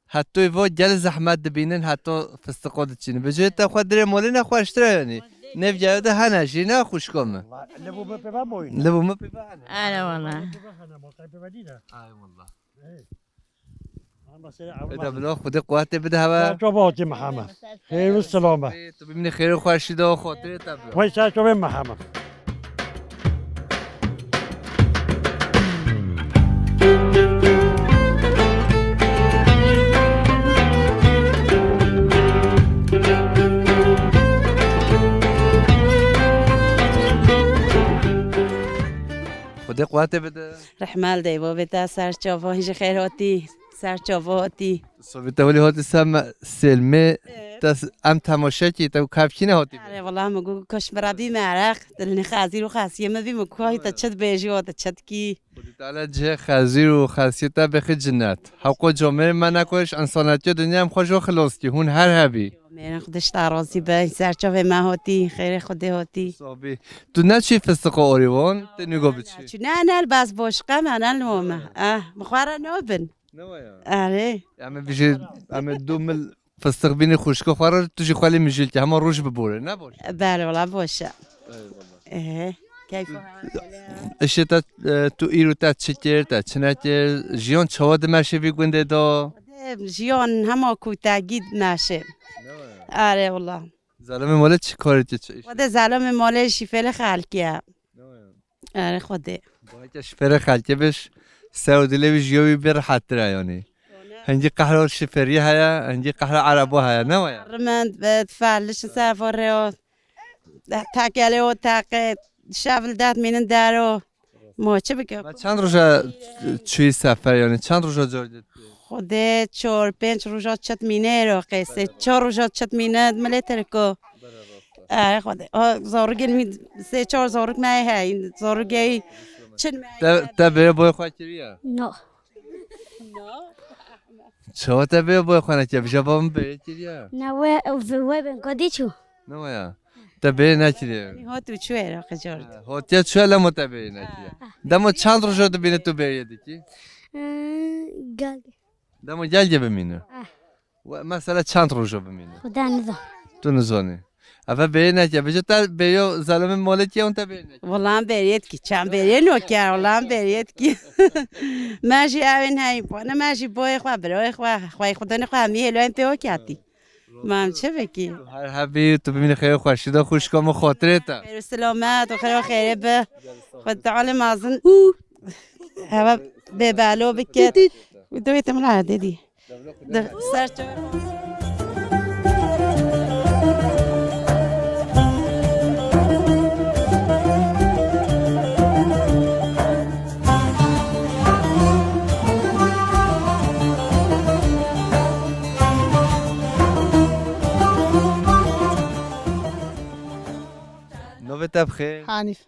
Hetoy va gel zehmet dibînin, heto fistiqo diçînin. Vêca te xwe dirê molê ne xweştir e yanî. Nêv geyo de hene jî ne xwişko min. Li bo min pê ve moyî. Li bo min pê ve hene. Ere wala. Ay wala. Eda bila Xwedê quwetê bide hewe. Ser çava hatî Mihemed. Xêr û silamet. Tu bimînî xêr û xweşî de û xotirê te bi. Wey ser çavê Mihemed. Xwedê quwetê bide. Rehmal dey bavê te ser çava, hîn ji xêr hatî, ser çava hatî. Sovî te welî hatî ser me, Selmê, Evet. te s-, em temaşe kî, te kevkî ne hatî. Are, wala min got, koş mira bî meraq, dilini xezîr û xesiyê min bî, min ku te çi dibêjî, o te çi dikî. Xwedî Teala cihê xezîr û xesiyê te bixî cinnet. Hewqo comê me nekoş, insanetiya dinya em xwe ji xilos kî, hûn her hebî. Mêrin Xwedê ji te razî be, ser çavê me hatî, xêrê Xwedê hatî. Sabî. Tu neçî fistiqo orî wan, te nîgo biçî. Çi ne, ne, bas boşqa me, ne lome. Ah, bi xwe re nobin. Ne waya? Erê. Em ê bijî, em ê du mil fistiq bînî xwişko xwe re, tu jî xwe lê mijîl ke, hema roj bibore, ne baş? Belê, wala boş e. Eyvallah. Ehe. Keyf. Îşê te, e, tu îro te çi kir, te çi nekir? Jiyan çawa dimeşe vî gundê de? Jiyan hema ku te gî dimeşe. Ne waya? Are wala. Zalimê malê çi karê tu çi iş? Xwedê zalimê malê şîfêlê xelkê ye. Ne waya? Are Xwedê. Baheke şîfêlê xelkê biş, ser û dilê wî jiyo wî bê rehettir e yanî. Hingî qehro şîferî heye, hingî qehro erebo heye, ne waya? Rimend, e, tfelliş ser forê o. Tekelê o teqê, şev li dest mînin dero. Ma çi bike? Ma çend roja çûyî sefer, yanî çend roja cor dît? Xwedê çor, pênc roja çit mîne êro qêsê. Çor roja çit mîne milê Tirko. Ay Xwedê. O zorigên wî sê çor zorig me heye. Zorigê çin me. Te, te bê boy xwe kiriye? No. Çawa te bê boy xwe nekiriye? Bija bavim bê kiriye. Na we, we ben kodî çû. Ne waya? Te bê nekiriye. Hot û çû êro qicor. Hotiye çû lemo te bê nekiriye. Demo çend rojo dibîne tu bêriyê dikî? Ee, gel. Demo gel ge bimîne. Ah. We, mesela çend rojo bimîne? Xuda niza. Tu nizanî. Eve bêrî neke. Bêje te bêyo zelomê malê tiye û te bêrî neke. Wala em bêriyê dikî. Çend bêriyê noke, wala em bêriyê dikî. Me jî evên heyî xwe. Ne me jî boyê xwe, birayê xwe, xwey xudanê xwe hemî hêloyên pê weketî. Ma em çi bikî? Her hebî, tu bimînî xêr û xweşî de xwişka min xotirê te. Xêr û silamet û xêr û xêrê bi. Xwedê Teala mezin û Hava bê belo biket. Dewê te min a dedî. De ser çav. Navê te bi xêr? Hanîf.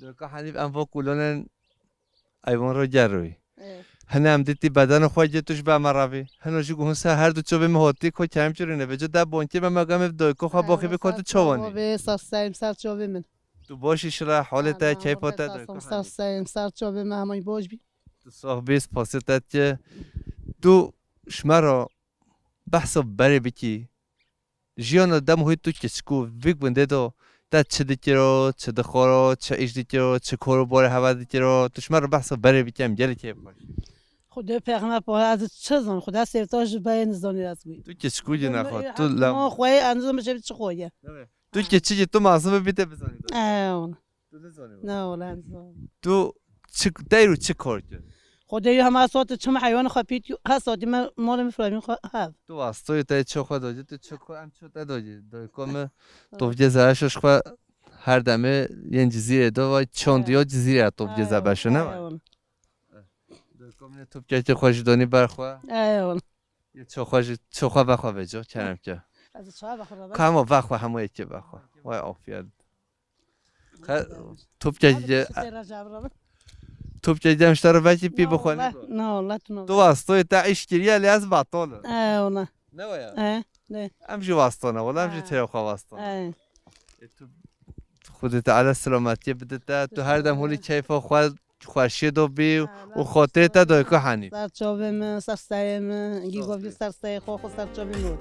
Doyka Hanîf, em va kulonên eyvan ro ger rûyî. Ê. Hine em dîtî bedena xwe girt tu ji ber me re bî. Hino jî guhun ser her du çavê me hotî, ko kerem kirîne. Vêca de bonkê me, me gam ev doyka xwe baxî bî, ko tu çawanî. Bê, sar serê min, sar çavê min. Tu baş î şila, holê te, keyfa te, doyka Hanîf. Sar serê min, sar çavê min, hemay baş bî. Tu sax bî, spasê te dike. Tu ji me re behsa berê bikî. Jiyana dem hûyî tu keçikû vî gundê de te çi dikiro, çi dixwaro, çi îş dikiro, çi kor û borê heval dikiro, tu ji me re behsa berê bike, em gelekî keyf xweş. Xwedê pêxember pare ez çi zan, Xweda sêvta ji berê nizanî ez wî. Tu keçikû yî nexwe, tu lem. Ma xweyê ez nizam çi çi xweye. Tu keçikî, tu mezin bibî te bizanî. Ew. Tu nizanî wala. Na wala, ez nizanî. Tu çi, deyr û çi kar kir? Xwedê hema sot çim heywan xwe pît, her sotî me malê min firamî xwe hev. Tu wastoyê te ço xwe dojî, tu ço xwe em ço te dojî. Doyko me, topçê zeraşo xwe her demê yên Cizîrê do, vay çandiyo Cizîrê topçê zebeşo ne? Ew. Doyko me topçê xwe ji donî ber xwe. Ew. Yê ço xwe jî, ço xwe vexwe vêca, kerem ke. Ez çawa vexwe? Kamo vexwe, hemû yekê vexwe. Vay afiyet. Xe-, topçe Abi, ye-, şükür Recep Rabbi. Topçe ye, em ji te re vekî pî bixwe. Na, Allah, na, Allah, tu na. Tu wastoyê te îş kiriye, lê ez batol im. E, ona. Ne waya? E, ne. Em jî wastone, wala em jî têra xwe wastone. E. E, tu, Xwedê Teala selametiyê bide te, tu her dem holî keyfa xwe, xweşiyê de bî û xatirê te doyka henî. Ser çavê min, ser serê min, gî govî ser serê xwe, xwe ser çavê min.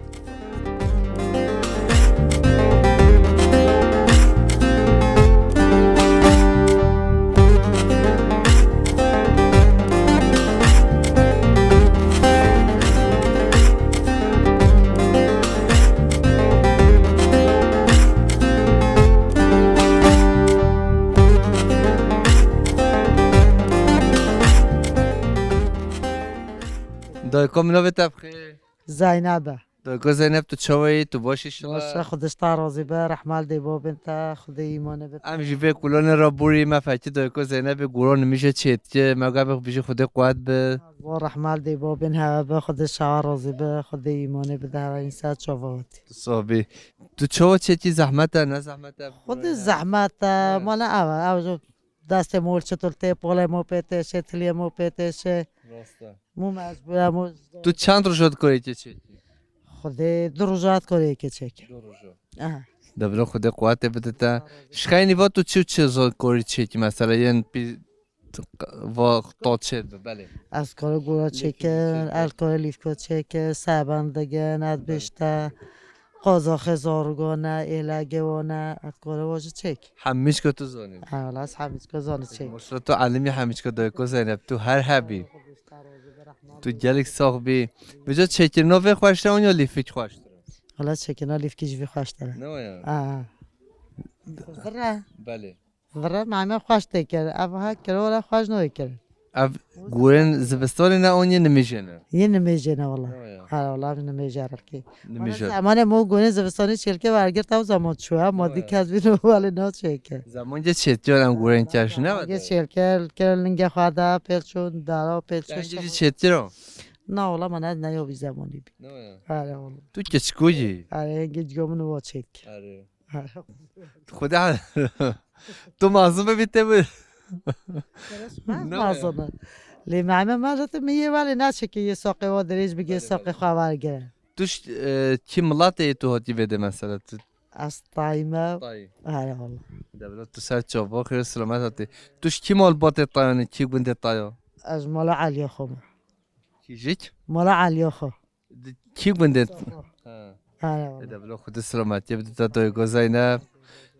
Dayko min navê te bixê? Zeynep e. Dayko Zeynep, tu çawa yî? Tu baş î şila? Baş e, Xwedê ji te razî be, rehma li dê babên te, Xwedê îmanê bide. Em jî vê kulonê re borî me fekî dayko Zeynepê guro nimîje çêtike, me gabê xwe bijî Xwedê quwet bi. Wa rehma li dê babên heve be, Xwedê ji te razî be, Xwedê îmanê bide heve însa çava hatî. Tu sax bî. Tu çawa çêtî, zehmet e, ne zehmet e? Xwedê zehmet e, mala ev e, ev Destê mol çitul tê, polê mo pê têşê, tiliyê mo pê têşê. Rast e. Mû mecbûr e, mû. Tu çend roja dikorê yekê çêkî? Xwedê du roja dikorê yekê çêkî. Du roja. Aha. De bila Xwedê quwetê bide te. Ji xeynî va tu çi û çi zor korî çêkî mesela yên pî va to çêt bi, belê. Ez kore gura çêkir, el kore lîfko çêkir, seben digin, ez bişte. Qozoxê zorgone, êlege wone, ez gore wo ji çêk. Hemîçko tu zanî? Ha, wala ez hemîçko zanî çêk. Maşallah tu elimî hemîçko dayko Zeynep, tu her hebî. Tu gelek sax bî. Vêca çêkirina vê xweştir e, an ya lîfik xweştir e? Wala çêkirina lîfikî ji vî xweştir e. Ne waya? Ha. Vir e. Belê. Vire name xweş tê kir. Ev ha kir, wala xweş nayê kir. Ev gurên zivistanê ne, an yê nimêjê ne? Yê nimêjê ne wala. Ya, ya. Ha, wala ev nimêje rikê. Nimêje. Wala zemanê mo gurên zivistanê çêlke wergirt ew zaman çû, ma dî kes bî no wale naçêke. Zaman ge çêtiyor em gurên keş ne? Ge çêlke, ke linge xwe da pêl çûn, dara pêl çûn. Yange jî çêtir o? Na wala, man ez neyo vî zemanî bî. Ne ya? Are wala. Tu keçikû yî? Are, hingê ciyo min wa çêk. Are. Xwedê tu mazin bibî te bi. Ne ya? Mazin e. Lê meme me re te mi yê welê naçêke yê soqê wa dirêj bigê, soqê xwe wergire. Tu ş-, e, kî milatê yê tu hatî vê de mesela tu? Ez tayî me. Tayî. Are wala. De bila tu ser çava xêr selamet hatî. Tu ji kî malbatê tayane, kî gundê tayo? Ez mala Eliyê xwe me. Kîjik? Mala Eliyê xwe. Di kî gundê? Soqo. Ha. Ha, ya. E, de bila Xwedê selametiyê bide te doygo Zeynep.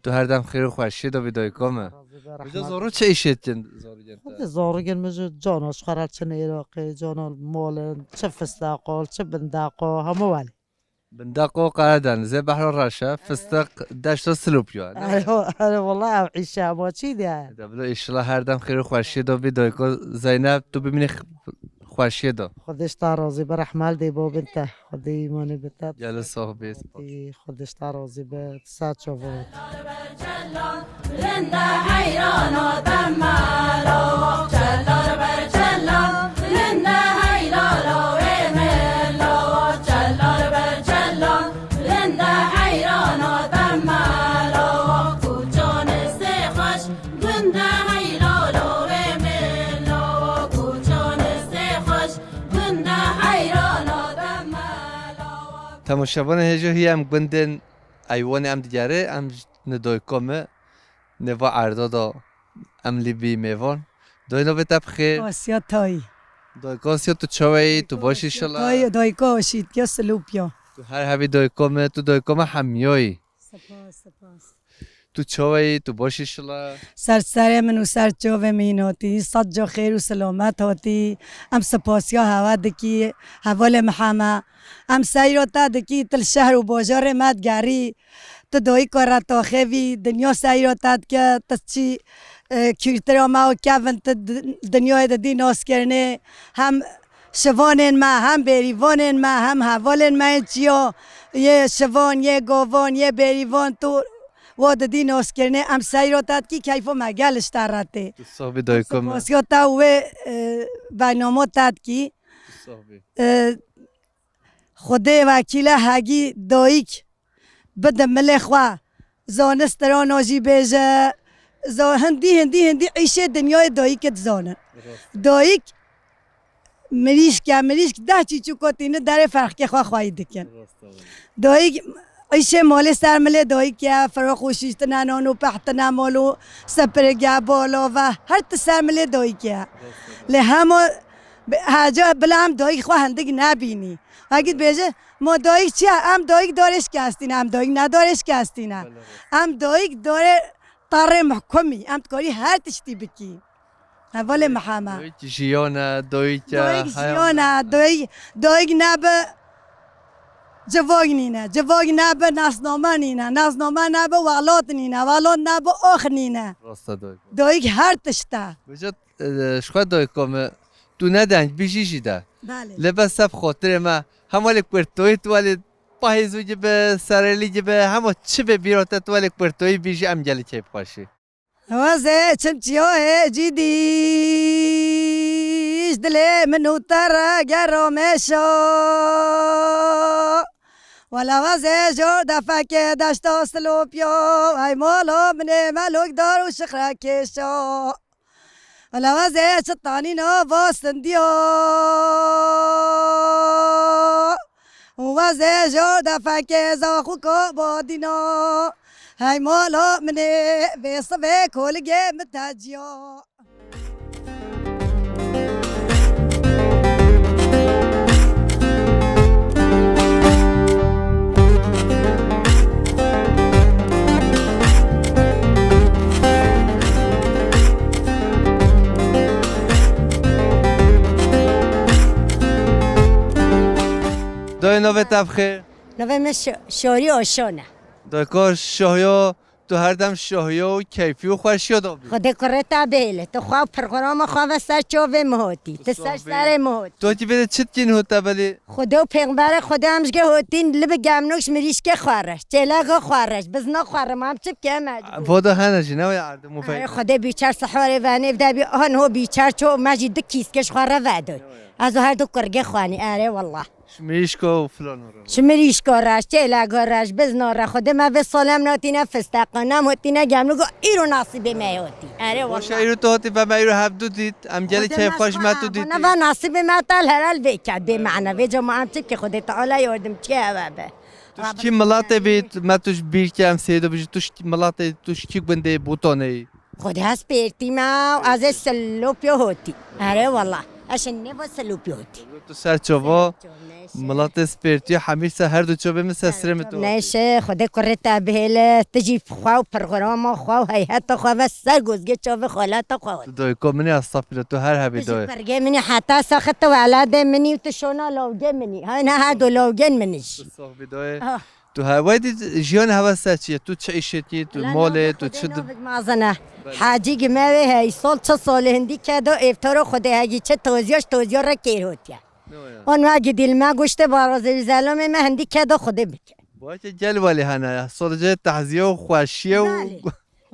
Tu her dem xêr û xweşiyê de bî doyko me. Razî be, rehmet. Bize zoru çi îşê dikin, zoru gen te? Hadi zoru gen min ji cana ji xwe re çin Iraqê, cana molin, çi fistaqo, çi bindaqo, hemû welê. Bindaqo Qeredenizê, behra reş e, fistiq deşto Silopyo. Ero, ero, wala ew îşe hema çî de. De bilo, înşallah her dem xêr û xweşiyê de bî, dayko Zeynep, tu bimînî xweşiyê de. Xwedê ji te razî be, rehmal dê bo bin te. Xwedê îmanê bi te. Gelo sax bî. Xwedê ji te razî be, ser çavon. Linde heyrana demmela, çelar ber çelar. Linde heyrana wê mela, çelar ber çelar. Linde heyrana demmela, kuçanê sê xweş. Gunda heylala wê mela, kuçanê sê xweş. Gunda heyrana demmela. Temaşevanê hêja hî em gundên Eywanê em digerê, em ji ni dayika me, nêva erda da em lî bî mêvan. Dayê navê te bi xêr? Asya Tayî. Dayika Asya, tu çawa yî? Tu baş î şila? Tayî, dayika Aşîtya Silopya. Tu her hebî dayika me, tu dayika me hemiya yî. Spas, spas. Tu çawa yî? Tu baş î şila? Ser serê min û ser çavê min hatî. Sed ca xêr û selamet hatî. Em spasiya hewa dikî, hevalê me heme. Em seyra te dikî, tu li şehr û bajarê me digerî. Tu dayika re taxê vî, dinya seyra te dike, tu çi, e, kîrtira me û kevin tu di-, dinyayê didî naskirinê. Hem şivanên me, hem bêrîvanên me, hem hevalên me yên çiya, yê şivan, yê gavan, yê bêrîvan, tu wa didî naskirinê. Em seyra te dikî, keyfa me gel ji te re tê. Tu sax bî dayika me. Spasiya te û wê, e, bernama te dikî. Tu sax bî. E, Xwedê wekîl e, hegî dayik bide milê xwe. Zanist strana jî bêje. Za-, hindî, hindî, hindî îşê dinyayê dayikê dizanin. Rast. Dayik mirîşk e, mirîşk deh çîçûka tînin derê ferqkê xwe xweyî dikin. Rast e. Dayik îşê malê ser milê dayik e, firaq û şîş tine, nan û peh tine, mal û sepirge, balave, her ti ser milê dayik e. Rast e. Lê hema bi-, heca bila em dayik xwe hindik nebînî. Wekî dibêje, ma dayik çi ye? Em dayik darê şikestî ne, em dayik ne darê şikestî ne. Belê, rast. Em dayik darê tarê mihkumî. Em dikarî her tiştî bikî. Hevalê me heme. Dayik jiyan e, dayik e, dayik heya jiyan e, dayik, dayik nebe civak nîne, civak nebe nasname nîne, nasname nebe welat nîne, welat nebe ax nîne. Rast e dayik. Dayik her tişt e. Vêca, e, ji xwe dayika me, tu ne deng bijî jî de. Belê. Lê bes seb xatirê me, hema lê kurtoyî tu welê pahêzû gibi, serelî gibi, hema çi bê bîra te tu welê kurtoyî bijî, em gelî keyfxweşî. Wazê çim çiyoyê cîdî, ji dilê min û te re gera meşa. Wela wazê jor defekê deşta Silopya, ey mala min ê melok dar û şixre kêşa. Wela wazê çi tanîna va sindiya. Wazê jor defekê zaxuka badîna. Hey mala min ê, vê sivê koligê min te ciya. Dayê navê te bi xêr? Navê min Şo-, Şorî Oşan e. Dayka Şohiyo, tu her dem şohiyo û keyfî û xweşiyo de bî. Xwedê kurê te bêle. Tu xwe û programa xwe ve ser çavê min hotî. Tu ser serê min hotî. Tu kî vê de çi dikî niho te belê? Xwedê û pêxemberê Xwedê em ji ge hotîn li bi gemnok ji mirîşkê xwe re, çêleka xwe re, ji bizna xwe re, ma em çi bike me? Voda hene jî, ne wê erdê mû pey. Erê Xwedê bîçer sihorê ve nêv de bî, ha niho bîçer ço, me jî du kîske ji xwe re vedoy. Ez û her du kurgê xwanî, erê wallah. Ji mirîşka û filana re. Ji mirîşka re, ji çêleka re, ji bizna re, Xwedê me vê salê em natîne fisteqa, nem hotîne gemnok, îro nasîbê me hotî. Erê wallah. Baş e, îro tu hatî ve me îro hevdu dît, em gelî keyfxweş me tu dîtî. Neva nasîbê me tal herhal vê ket, bê mane. Vê cama em çi bike, Xwedê Teala yardimçiyê ew be. Tu ji kî miletê bî, me tu ji bîr ke em sêdo bijî, tu ji kî miletê, tu ji kî gundê Botanê yî? Xwedê ez Pêrtî me û ez ê Silopya hotî. Erê wallah. Eşin ne va Silopî hotî. Tu ser çava, milatê Spêrtî, Hemîrsa, her du çavê min ser sirê min tu hotî. Neyşe, Xwedê kurê te bihêle, tu jî xwe û programa xwe û heyheta xwe ve ser gozgê çavê xaleta xwe hotî. Tu dayika min î, estexfirullah, tu her hebî dayê. Tu jî pirgê min î, heta saxit tu weladê min î û tu şona lawgê min î. Hay ne her du lawgên min î jî. Tu sax bî dayê. Ah. Tu her wey dî jiyanê hewe ser çi ye? Tu çi îşê dikî? Tu malê, tu çi di- Mezin e. Belê. Hecî gime wê hey, sol çi solê hindî kedo êftaro Xwedê hegî çi toziya ji toziya re kêr hotiye. Ne ya? On wagî dîl me goştê barazê wî zelamê me hindî kedo Xwedê bike. Belkî gel welî hene ya. Sol cê tehziye û xweşiye û Belê.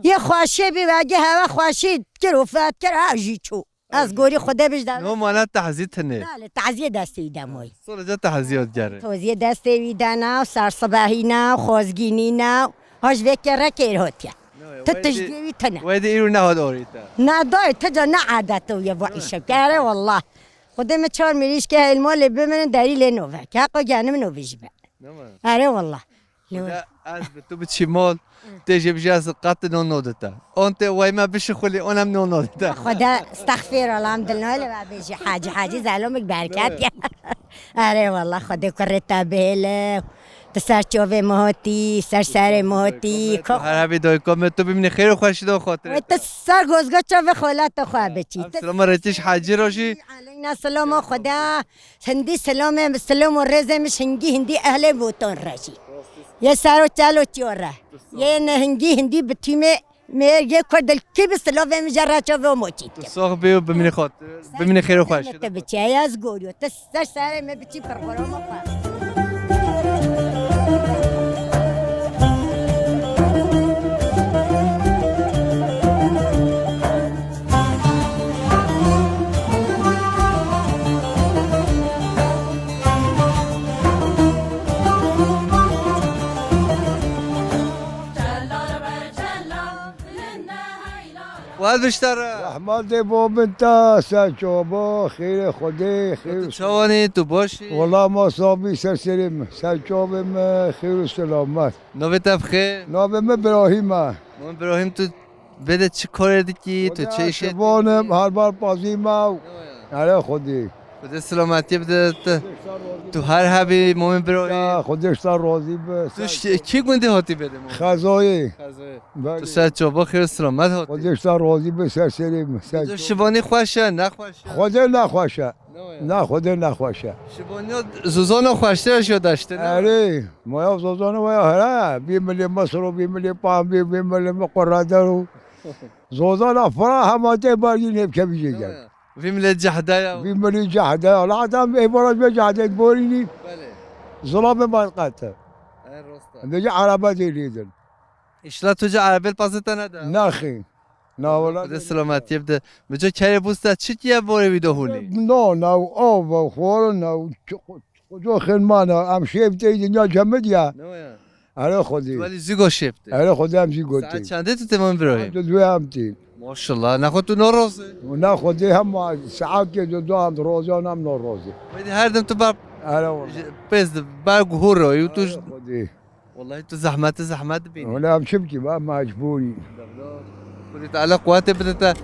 Yê xweşiyê bî wegî hewe xweşî kir û fet kir, ew jî çû. Ez gorî Xwedê bij de. No mana tehzî tine. Belê, tehziyê destê wî de moy. Solaca tehziyot gere. Toziyê destê wî de ne, sersibehî ne, xozgînî ne. Haj vê kere kêr hotiye. Tu tiştê wî tine. Wey de îro nehad orî te. Ne dayê, tu ca ne adet o ye bu işe. Kere wallah. Xwedê min çar mirîşkê heyl malê biminin derî lê nove. Ke heqo genim nove ji be. Erê wallah. Lê Xuda ez bi tu biçî mal, tê jê bijî ez qet no nodite. On tê wey me bişixulî, on em no nodite. Xwede, estexfirullah, em dilnoyê li we bêjî, Hacî, Hacî zelomik berket ya. Erê wallah, Xwedê kurê te bihêle. Tu ser çavê me hatî, ser serê me hatî. Her hebî dayika me, tu bimînî xêr û xweşî de xatirê. Wê tu ser gozga çavê xolata xwe biçî. Em silama retiş Hacî rojî. Aleyna silama Xweda. Hindî silamê, silam û rêzê min ji hingî hindî ehlê Botan re jî. Yê ser û çel û çiyo re. Yê ne hingî hindî bi tîmê mêrgê Kurd li kî bi silavê min je reço ve moçî Tu dikim. Sox bê û bimînî xatir. Bimînî xêr û xweş. Te biçe ya ez gorî. Te ser serê me biçî programa xwe. Wad biştara. Rahmetê bo bin ta ser çava, xêrê Xwedê, xêr. Tu çawanî, tu baş î? Wela ma sabî ser serê min, ser çavê min, xêr û selamet. Navê te bi xêr? Navê min Birahîm e. Mam Birahîm, tu Bê de çi karê dikî, tu çi Wala işê şivanim, her bar pazî me. Erê Xwedî. Xwedê selametiyê bide te. Tu her hebî Momin biro. Ya, Xwedê ji te razî be. Tu ş-, kî gundî hatî bê de Momin? Xezayê. Xezayê. Belê. Tu ser çava xêr selamet hatî. Xwedê ji te razî be, ser serê min, ser Tu çava. Şivanî xweş e, ne xweş e? Xwedê ne xweş e. Ne waya? Na Xwedê nexweş e. Şiboniya zozana xweştir e ji ya daştine. Erê, maya zozana waya here. Vî milê Misir û vî milê Pambî, vî milê Miqureder û zozana fira hema tê ber yî nêvkevî jê Ne gel. waya? Vî milê Cehde ya. Vî milê Cehde ya. La adam ê bara ji vê Cehde borînî. Belê. Zilamê me qete. E, rosta. Em dê ji erebe tê lêdin. Îşla tu ji erebê li pazê te neda? Nexê. Na wela. Xwedê selametiyê bide. Mico kerê bûste çi kiye borê wî de hûlî? No, na û av, xwarin, na û çi-, çi-, çi-, xên mana. Em şêv tê dinya cemid ya. Ne waya? Erê Xwedê. Tu welî zî go şêv tê. Erê Xwedê em zî go tê. Saet çendê tu tê Momin Birahîm? Saet du em tê. Maşallah. Nexwe tu norozî? Na Xwedê hema saetê du du em roziyan em norozî. Wêdî her dem tu ber Erê wela. Pêz de ber guhur royî û tu Erê Xwedê. Wallahî tu zehmetî zehmet dibînî. Wela em çi bikî, ba mecbûrî. Xwedê Teala quwetê bide te.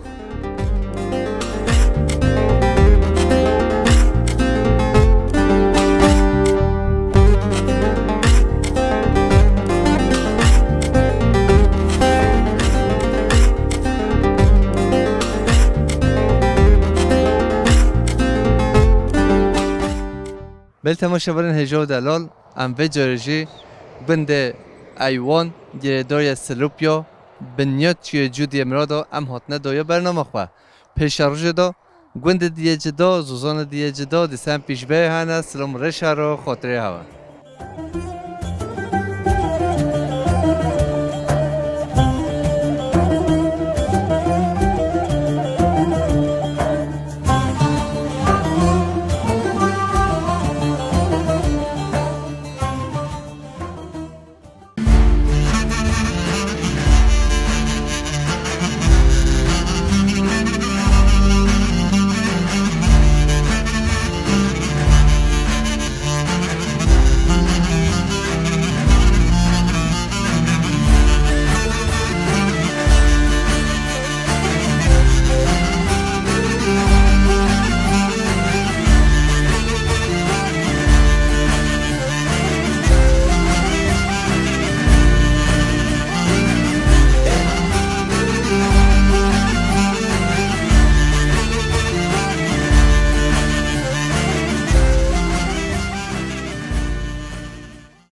Belê temaşevanên hêja û delal, em vê carê jî gundê Eywan, girêdayê Silopya, binya çiyê Cûdiyê Mirada em hatine daya bernama xwe. Pêşerojê de gundê diyê cida, zozanê diyê cida, dîsa em pîşberê hene, silam û rêşa ro xatirê hewe.